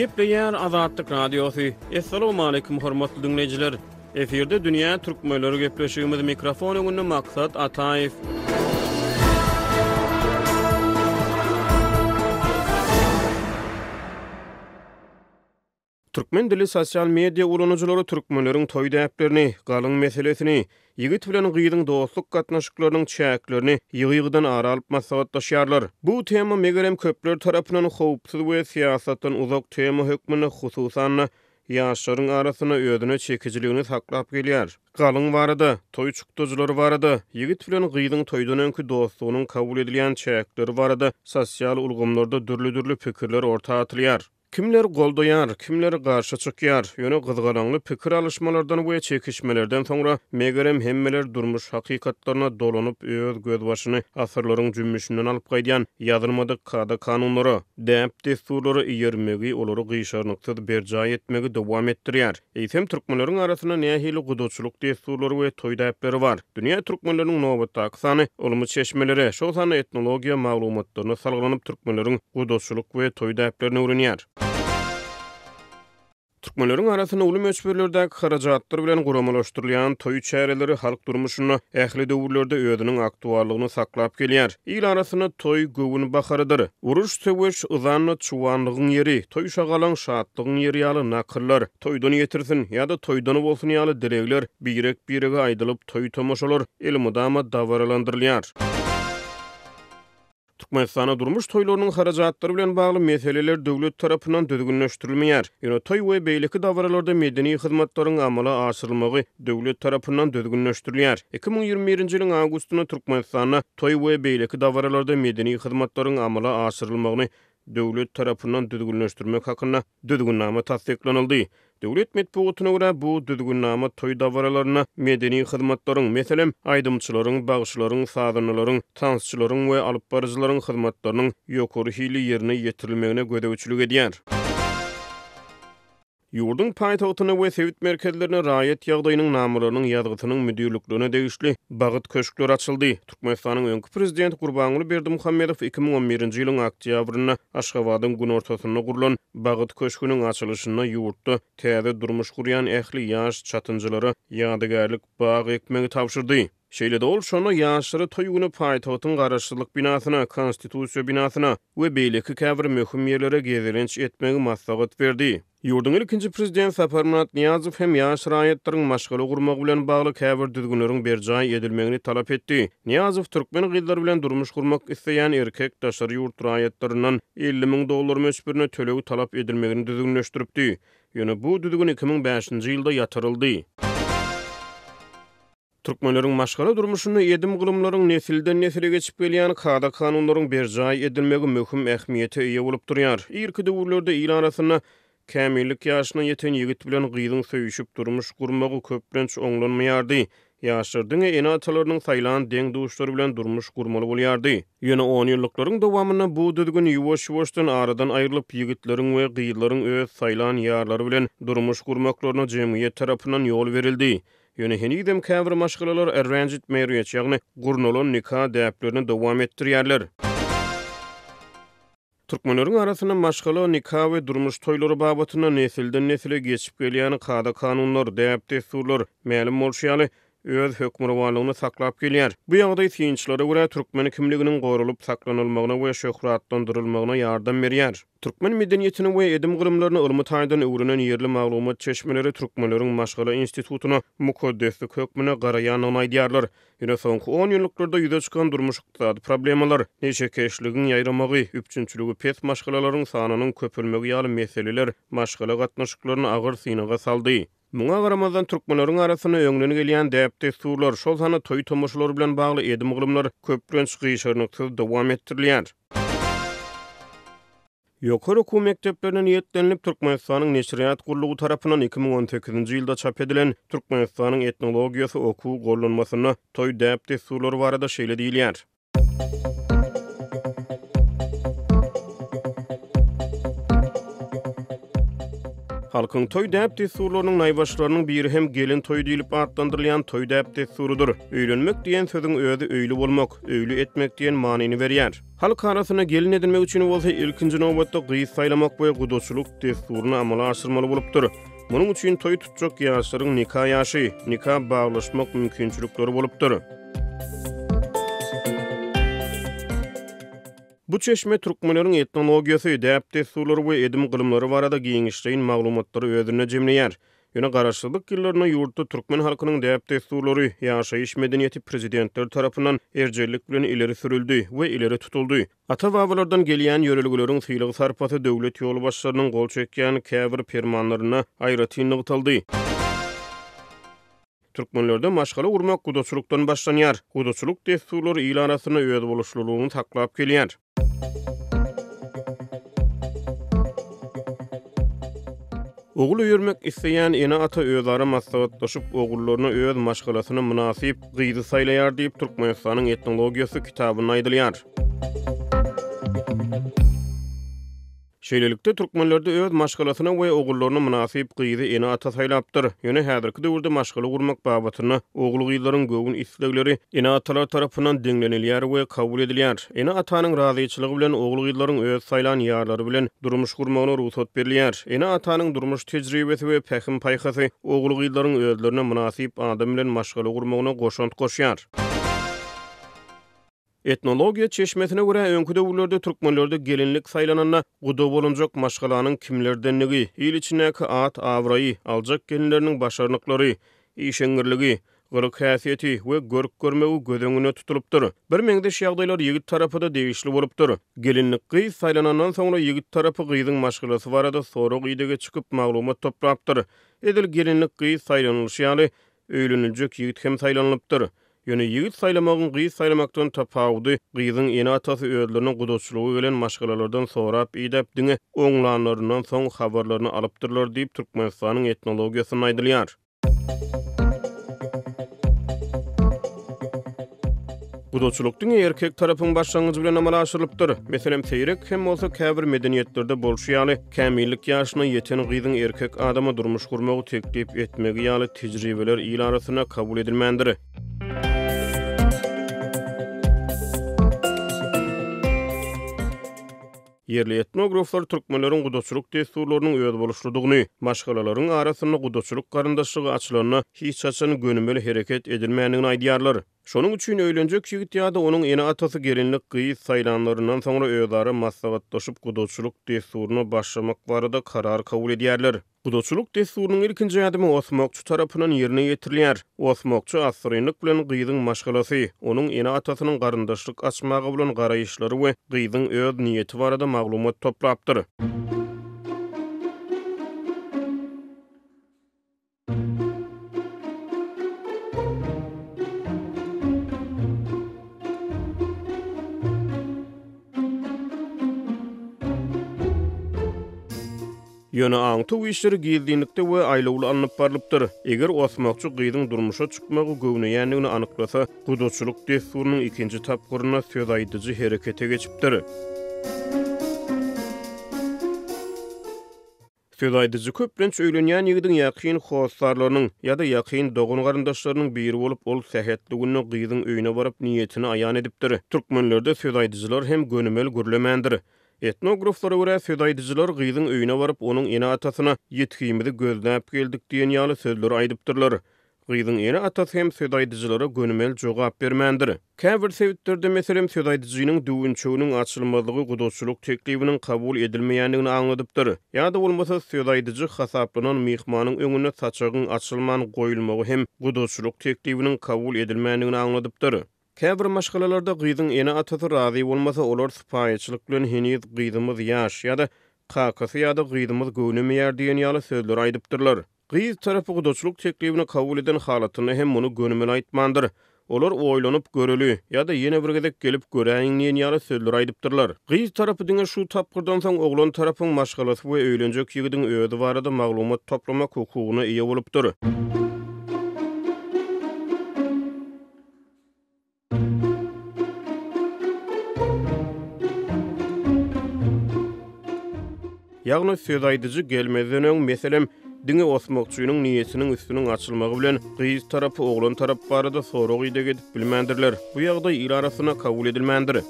Gepleýär Azatlyk Radiosy. Assalamualaikum hormatly diňleýjiler. Efirde dünýä türkmenleri gepleşigimiz mikrofon öňünde Maksat Ataýew. Türkmen dili sosial media ulanyjylary türkmenleriň toý däplerini, galyň meselesini, ýigit bilen gyzyň dostluk gatnaşyklarynyň çäklerini ýygy-ýygydan ara alyp maslahatlaşýarlar. Bu tema megerem köpler tarapyndan howpsuz we syýasatdan uzak tema hökmünde hususan-da ýaşlaryň arasynda özüne çekijiligini saklap gelýär. Galyň barada, toý çykdajylary barada, ýigit bilen gyzyň toýdan öňki dostlugynyň kabul edilýän çäkleri barada sosial ulgamlarda dürli-dürli pikirler orta atylýar. Kimler goldaýar, kimler garşy çykýar, ýöne gyzgalaňly pikir alyşmalardan we çekişmelerden soňra, megerem, hemmeler durmuş hakykatlaryna dolanyp, öz gözbaşyny asyrlaryň jümmüşinden alyp gaýdýan ýazylmadyk kada-kanunlara, däp-dessurlara eýermegi, olary gyşarnyksyz berjaý etmegi dowam etdirýär. Eýsem, türkmenleriň arasynda nähili gudaçylyk dessurlary we toý däpleri bar? Dünýä türkmenleriniň nobatdaky sany ylmy çeşmelere, şol sanda etnologiýa maglumatlaryna salgylanyp türkmenleriň gudaçylyk we toý däplerini öwrenýär. Türkmenleriň arasynda uly möçberlerdäki harajatlar bilen guramalaşdyrylýan toý çäreleri halk durmuşynda ähli döwürlerde özüniň aktuallygyny saklap gelýär. Il arasynda toý göwün baharydyr. Uruş, söweş, yzanda çuwanlygyň ýeri, toý şagalaň, şatlygyň ýeri ýaly nakyllar, toýdan ýetirsin ýa-da toýdan bolsun ýaly dilegler birek-birege aýdylyp, toý-tomaşalar elmydama dabaralandyrylýar. Türkmenistanda durmuş toýlarynyň harajatlary bilen bagly meseleler döwlet tarapyndan düzgünleşdirilmeýär. Ýöne toý we beýleki dabaralarda medeni hyzmatlaryň amala aşyrylmagy döwlet tarapyndan düzgünleşdirilýär. 2021-nji ýylyň awgustynda Türkmenistanda toý we beýleki dabaralarda medeni hyzmatlaryň amala aşyrylmagyny döwlet tarapyndan düzgünleşdirmek hakynda Düzgünnama tassyklanyldy. Döwlet metbugatyna görä, bu Düzgünnama toý dabaralarynda medeni hyzmatlaryň, meselem, aýdymçylaryň, bagşylaryň, sazandalaryň, tansçylaryň we alypbaryjylaryň hyzmatlarynyň ýokary hilli ýerine ýetirilmegine gözegçilik edýär. Ýurduň paýtagtynda we sebit merkezlerinde raýat ýagdaýynyň namalarynyň ýazgysynyň müdirliklerine degişli Bagyt köşkleri açyldy. Türkmenistanyň öňki prezidenti Gurbanguly Berdimuhamedow 2011-nji ýylyň oktýabrynda Aşgabadyň günortasynda gurlan Bagyt köşgüniň açylyşynda ýurtda täze durmuş gurýan ähli ýaş çatynjalara ýadygärlik bag ekmegi tabşyrdy. Şeýle-de ol şonda ýaşlara toý güni paýtagtyň Garaşsyzlyk binasyna, Konstitusiýa binasyna we beýleki käbir möhüm ýerlere gezelenç etmegi maslahat berdi. Ýurduň ilkinji Prezidenti Saparmyrat Nyýazow hem ýaş raýatlaryň maşgala gurmagy bilen bagly käbir düzgünleriň berjaý edilmegini talap etdi. Nyýazow türkmen gyzlary bilen durmuş gurmak isleýän erkek daşary ýurt raýatlaryndan 50 müň dollar möçberinde töleg talap edilmegini düzgünleşdiripdi. Ýöne bu düzgün 2005-nji ýylda ýatyryldy. Türkmenleriň maşgala durmuşynda edim-gylymlaryň nesilden-nesile geçip gelýän kada-kanunlaryň berjaý edilmegi möhüm ähmiýete eýe bolup durýar. Irki döwürlerde il arasynda kämillik ýaşyna ýeten ýigit bilen gyzyň söýüşip durmuş gurmagy köplenç oňlanmaýardy. Ýaşlar diňe ene-atalarynyň saýlan deň-duşlary bilen durmuş gurmaly bolýardy. Ýöne onýyllyklaryň dowamynda bu düzgün ýuwaş-ýuwaşdan aradan aýrylyp, ýigitleriň we gyzlaryň öz saýlan ýarlary bilen durmuş gurmaklaryna jemgyýet tarapyndan ýol berildi. Ýöne henizem käbir maşgalalar arranged marriage, ýagny gurnalan nika däplerini dowam etdirýärler. Türkmenleriň arasynda maşgala, nika we durmuş toýlary babatynda nesilden-nesile geçip gelýän kada-kanunlar, däp-dessurlar, mälim bolşy ýaly, öz hökmürowanlygyny saklap gelýär. Bu ýagdaý synçylara görä, türkmen kimliginiň goralyp saklanylmagyna we şöhratlandyrylmagyna ýardam berýär. Türkmen medeniýetini we edim-gylymlaryny ylmy taýdan öwrenen ýerli maglumat çeşmeleri türkmenleriň maşgala institutyna mukaddeslik hökmünde garaýandygyny aýdýarlar. Ýöne soňky onýyllyklarda ýüze çykan durmuş-ykdysady problemalar, neşekeşligiň ýaýramagy, üpjünçiligi pes maşgalalaryň sanynyň köpelmegi ýaly meseleler maşgala gatnaşyklaryny agyr synaga saldy. Muňa garamazdan, türkmenleriň arasynda öňden gelýän däp-dessurlar, şol sanda toý-tomaşalar bilen bagly edim-gylymlar köplenç gyşarnyksyz dowam etdirilýär. Ýokary okuw mekdeplerine niýetlenilip, Türkmenistanyň Neşirýat gullugy tarapyndan 2018-nji ýylda çap edilen Türkmenistanyň etnologiýasy okuw gollanmasynda toý däp-dessurlary barada şeýle diýilýär. Halkyň toý däp-dessurlarynyň naýbaşylarynyň biri hem gelin toýy diýlip atlandyrylýan toý däp-dessurydyr. Öýlenmek diýen sözüň özi öýli bolmak, öýli etmek diýen manyny berýär. Halk arasynda gelin edinmek üçin bolsa ilkinji nobatda gyz saýlamak we gudaçylyk dessuryny amala aşyrmaly bolupdyr. Munuň üçin toý tutjak ýaşlaryň nika ýaşy, nika baglaşmak mümkinçilikleri bolupdyr. Bu çeşme türkmenleriň etnologiýasy, däp-dessurlary we edim-gylymlary barada giňişleýin maglumatlary özünde jemleýär. Ýöne garaşsyzlyk ýyllarynda ýurtda türkmen halkynyň däp-dessurlary, ýaşaýyş medeniýeti prezidentler tarapyndan erjellik bilen ileri sürüldi we ileri tutuldy. Ata-babalardan gelýän ýörelgeleriň sylag-sarpasy döwlet ýolbaşçylarynyň gol çekýän käbir permanlarynda aýratyn nygtaldy. Türkmenlerde maşgala gurmak gudaçylykdan başlanýar. Gudaçylyk dessurlary il arasynda özboluşlylygyny saklap gelýär. Ogul öýermek isleýän ene-ata özara maslahatlaşyp, ogullaryna öz maşgalasyna mynasyp gyzy saýlaýar diýip, Türkmenistanyň etnologiýasy kitabynda aýdylýar. Şeýlelikde, türkmenlerde öz maşgalasyna we ogullaryna mynasyp gyzy ene-ata saýlapdyr. Ýöne häzirki döwürde maşgala gurmak babatynda ogul-gyzlaryň göwün islegleri ene-atalar tarapyndan diňlenilýär we kabul edilýär. Ene-atanyň razyçylygy bilen ogul-gyzlaryň öz saýlan ýarlary bilen durmuş gurmagyna rugsat berilýär. Ene-atanyň durmuş tejribesi we pähim-paýhasy ogul-gyzlaryň özlerine mynasyp adam bilen maşgala gurmagyna goşant goşýar. Etnologiýa çeşmesine görä, öňki döwürlerde türkmenlerde gelinlik saýlananda guda bolunjak maşgalanyň kimlerdenligi, il içindäki at-abraýy, aljak gelinleriniň başarnyklary, işeňňirligi, gylyk-häsiýeti we görk-görmegi göz öňünde tutulypdyr. Birmeňzeş ýagdaýlar ýigit tarapa-da degişli bolupdyr. Gelinlik gyz saýlanandan soňra ýigit tarapy gyzyň maşgalasy barada sorag-idege çykyp maglumat toplapdyr. Edil gelinlik gyz saýlanylyşy ýaly, öýleniljek ýigit hem saýlanylypdyr. Ýöne ýigit saýlamagyň gyz saýlamakdan tapawudy, gyzyň ene-atasy özlerine gudaçylyga gelen maşgalalardan sorap-idäp diňe oňlanlaryndan soň habarlaryny alypdyrlar diýip Türkmenistanyň etnologiýasynda aýdylýar. Gudaçylyk diňe erkek tarapyň başlangyjy bilen amala aşyrylypdyr. Meselem, seýrek hem bolsa käbir medeniýetlerde bolşy ýaly, kämillik ýaşyna ýeten gyzyň erkek adama durmuş gurmagy teklip etmegi ýaly tejribeler il arasynda kabul edilmändir. Ýerli etnograflar türkmenleriň gudaçylyk dessurlarynyň özboluşlydygyny, maşgalalaryň arasynda gudaçylyk garyndaşlygy açylanda hiç haçan gönümel hereket edilmändigini aýdýarlar. Şonuň üçin öýlenjek ýigit ýa-da onuň ene-atasy gelinlik gyz saýlanlaryndan soňra özara maslahatlaşyp gudaçylyk dessuryna başlamak barada karar kabul edýärler. Gudaçylyk dessurynyň ilkinji ädimi osmakçy tarapyndan ýerine ýetirilýär. Osmakçy assyrynlyk bilen gyzyň maşgalasy, onuň ene-atasynyň garyndaşlyk açmaga bolan garaýyşlary we gyzyň öz niýeti barada maglumat toplapdyr. Ýöne aňtaw işleri gizlinlikde we aýlawly alnyp barlypdyr. Eger osmakçy gyzyň durmuşa çykmagy göwneýändigini anyklasa, gudaçylyk dessurynyň ikinji tapgyrynda sözaýdyjy herekete geçipdir. Sözaýdyjy köplenç öýlenýän ýigidiň ýakyn hossarlarynyň ýa-da ýakyn dogan-garyndaşlarynyň biri bolup, ol sähetli günde gyzyň öýüne baryp niýetini aýan edipdir. Türkmenlerde sözaýdyjylar hem gönümel gürlemändir. Etnograflara görä, sözaýdyjylar gyzyň öýüne baryp, onuň ene-atasyna ýitgimizi gözläp geldik diýen ýaly sözleri aýdypdyrlar. Gyzyň ene-atasy hem sözaýdyjylara gönümel jogap bermändir. Käbir sebitlerde, meselem, sözaýdyjynyň düwünçeginiň açylmazlygy gudaçylyk teklibiniň kabul edilmeýändigini aňladypdyr. Ýa-da bolmasa, sözaýdyjy hasaplanan myhmanyň öňünde saçagyň açylman goýulmagy hem gudaçylyk teklibiniň kabul edilmändigini aňladypdyr. Käbir maşgalalarda gyzyň ene-atasy razy bolmasa, olar sypaýyçylyk bilen heniz gyzymyz ýaş ýa-da kakasy ýa-da gyzymyz göwnemeýär diýen ýaly sözleri aýdypdyrlar. Gyz tarapy gudaçylyk teklibini kabul eden halatynda hem muny gönümel aýtmandyr. Olar oýlanyp göreli ýa-da ýene bir gezek gelip göräýiň diýen ýaly sözleri aýdypdyrlar. Gyz tarapy diňe şu tapgyrdan soň oglan tarapyň maşgalasy we öýlenjek ýigidiň özi barada maglumat toplamak hukugyna eýe bolupdyr. Ýagny sözaýdyjy gelmezden öň, meselem, diňe osmakçynyň niýetiniň üstüniň açylmagy bilen gyz tarapy oglan tarap barada sorag-ideg edip bilmändirler. Bu ýagdaý il arasynda kabul edilmändir.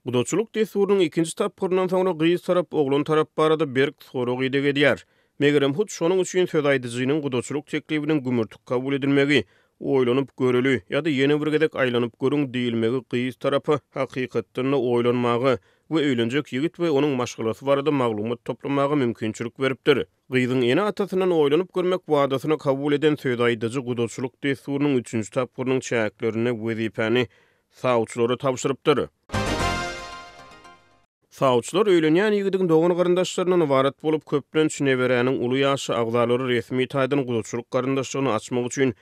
Gudaçylyk dessurynyň ikinji tapgyryndan soňra gyz tarap oglan tarap barada berk sorag-ideg edýär. Megerem, hut şonuň üçin sözaýdyjynyň gudaçylyk teklibiniň gümürtik kabul edilmegi, oýlanyp göreli ýa-da ýene bir gezek aýlanyp görüň diýilmegi gyz tarapa hakykatdan-da oýlanmaga we öýlenjek ýigit we onuň maşgalasy barada maglumat toplamaga mümkinçilik beripdir. Gyzyň ene-atasyndan oýlanyp görmek wadasyny kabul eden sözaýdyjy gudaçylyk dessurynyň üçünji tapgyrynyň çäklerinde wezipäni sawçylara tabşyrypdyr. Sawçylar öýlenýän ýigidiň dogan-garyndaşlaryndan ybarat bolup, köplenç neberäniň uly ýaşly agzalary resmi taýdan gudaçylyk garyndaşlygyny açmak üçin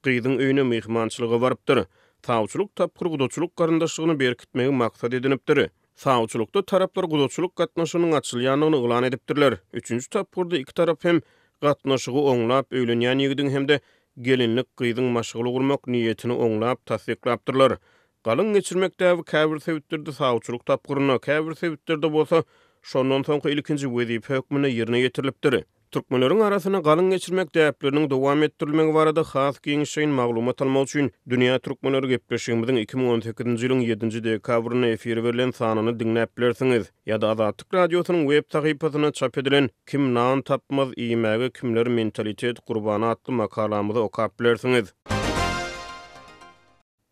gyzyň öýüne myhmançylyga barypdyr. Sawçylyk tapgyry gudaçylyk garyndaşlygyny berkitmegi maksat edinipdir. Sawçylykda taraplar gudaçylyk gatnaşygynyň açylýandygyny yglan edipdirler. Üçünji tapgyrda iki tarap hem gatnaşygy oňlap, öýlenýän ýigidiň hem-de gelinlik gyzyň maşgala gurmak niýetini oňlap tassyklapdyrlar. Galyň geçirmek däbi käbir sebitlerde sawçylyk tapgyrynda, käbir sebitlerde bolsa şondan soňky ilkinji wezipe hökmünde ýerine ýetirilipdir. Türkmenleriň arasynda galyň geçirmek däpleriniň dowam etdirilmegi barada has giňişleýin maglumat almak üçin Dünýä Türkmenleri gepleşigimiziň 2018-nji ýylyň ýedinji dekabrynda efire berlen sanyny diňläp bilersiňiz ýa-da Azatlyk Radiosynyň web sahypasynda çap edilen Kim nan tapmaz iýmäge kimler mentalitet gurbany atly makalamyzy okap bilersiňiz.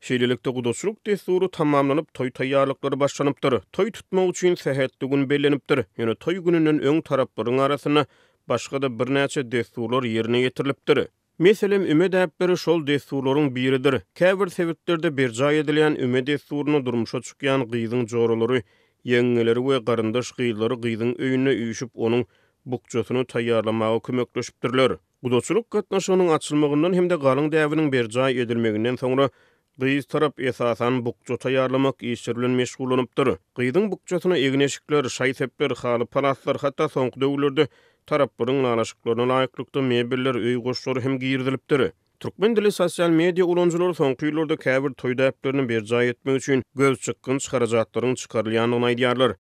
Şeýlelikde, gudaçylyk dessury tamamlanyp, toý taýýarlyklary başlanypdyr. Toý tutmak üçin sähetli gün bellenipdir. Ýöne toý gününden öň taraplaryň arasynda başga-da birnäçe dessurlar ýerine ýetirilipdir. Meselem, üme däpleri şol dessurlaryň biridir. Käbir sebitlerde berjaý edilýän üme dessuryna durmuşa çykýan gyzyň joralary, ýeňňeleri we garyndaş gyzlary gyzyň öýünde üýşüp, onuň bukjasyny taýýarlamaga kömekleşipdirler. Gudaçylyk gatnaşygynyň açylmagyndan hem-de galyň däbiniň berjaý edilmeginden soňra, gyz tarap, esasan, bukja taýýarlamak işleri bilen meşgullanypdyr. Gyzyň bukjasyna egin-eşikler, şaý-sepler, haly-palaslar, hatda soňky döwürlerde taraplaryň ylalaşyklaryna laýyklykda mebeller, öý goşlary hem girizilipdir. Türkmen dili sosial media ulanyjylary soňky ýyllarda käbir toý däplerini berjaý etmek üçin gözçykgynç harajatlaryň çykarylýandygyny aýdýarlar.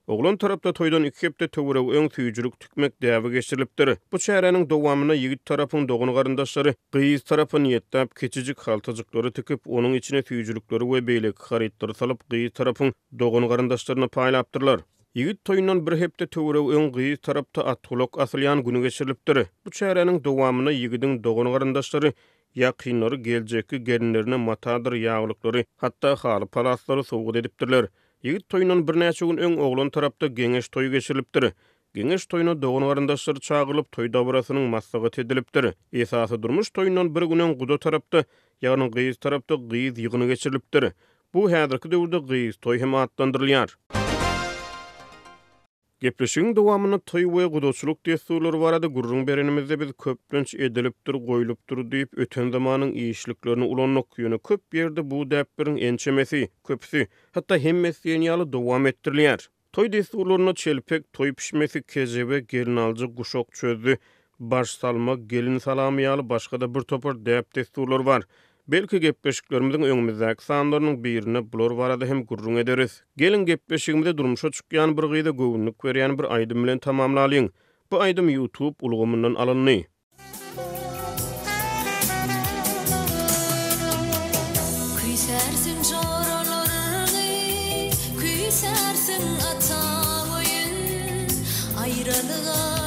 Oglan tarapda toýdan iki hepde töweregi öň süýjülik tikmek däbi geçirilipdir. Bu çäräniň dowamynda ýigit tarapyň dogan-garyndaşlary gyz tarapa niýetläp kiçijik haltajyklary tikip, onuň içine süýjülikleri we beýleki harytlary salyp, gyz tarapyň dogan-garyndaşlaryna paýlapdyrlar. Ýigit toýundan bir hepde töweregi öň gyz tarapda atgulak asylýan güni geçirilipdir. Bu çäräniň dowamynda ýigidiň dogan-garyndaşlary ýakynlary geljekki gelinlerine matadyr ýaglyklary, hatda haly-palaslary sowgat edipdirler. Ýigit toýundan birnäçe gün öň oglan tarapda geňeş toýy geçirilipdir. Geňeş toýuna dogan-garyndaşlary çagyrylyp, toý dabarasynyň maslahaty edilipdir. Esasy durmuş toýundan bir gün öň guda tarapda, ýagny gyz tarapda gyz ýygyny geçirilipdir. Bu häzirki döwürde gyz toý hem atlandyrylýar. Gepleşigiň dowamynda toý we gudaçylyk dessurlary barada gürrüň berenimizde biz köplenç edilipdir, goýlupdyr diýip öten zamanyň işliklerini ulandyk. Ýöne köp ýerde bu däpleriň ençemesi, köpüsi, hatda hemmesi diýen ýaly dowam etdirilýär. Toý dessurlarynda çelpek, toý pişmesi, kejebe, gelnaljy, guşak çözdi, baş salma, gelin salamy ýaly başga-da birtopar däp-dessurlar bar. Belki gepleşiklerimiziň öňümizdäki sanlarynyň birinde bular barada hem gürrüň ederis. Geliň gepleşigimizi durmuşa çykýan bir gyza göwünlik berýän bir aýdym bilen tamamlalyň. Bu aýdym YouTube ulgamyndan alyndy. Küýsärsiň joralaryňy, küýsärsiň ataň öýün, Aýralyga.